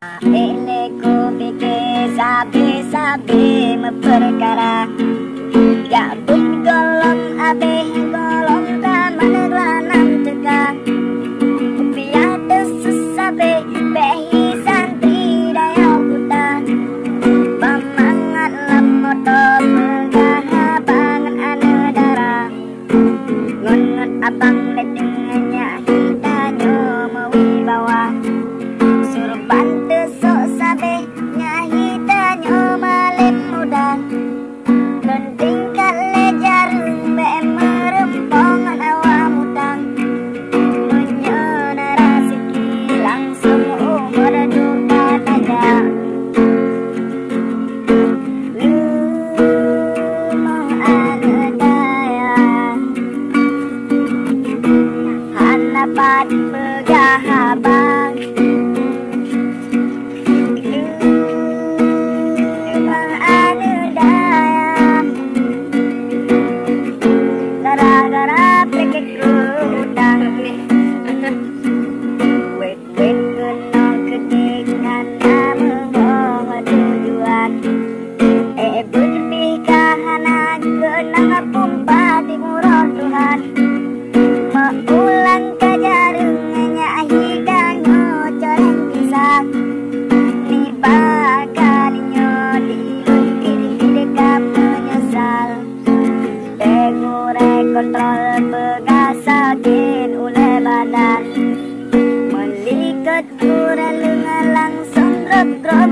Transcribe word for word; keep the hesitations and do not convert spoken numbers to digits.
Ék lé kupike sabe-sabe meupeukara. Jak buet gohlom abéh, gohlom tamat geulanang teuka. Kupiah teuh sabe, bék hi santri dayoe kuta. Bak mangat lam moto peugah haba ngon aneuk dara. Ngon-ngon abang ladeng nyak hi tanyoe meuwibawa. Surban teusok sabe nyak hi tanyoe malém muda. Lôn tingkat lé jareueng bék meureumpok ngon awak mutang. Meunyoe na raseuki langsong u meuredu ka tajak. Leumah aneuk dayah, hana pat peugah haba. Leumah aneuk dayah, gara-gara peukeukeu utang. Wét-wét keunoe keutik hana meuhôi tujuan. Ék beuet pih ka hana keunong pumpa di uroe Tuhan. Meuulang ka jareueng nyak hi tanyoe coreng kisah. Nibak ka linyoe di lôn kiri-kiri ka meunyeusal. Teuh gurée kontrol peugah sakét ulée badan. Meulikot gurée leungeue langsong rot-rot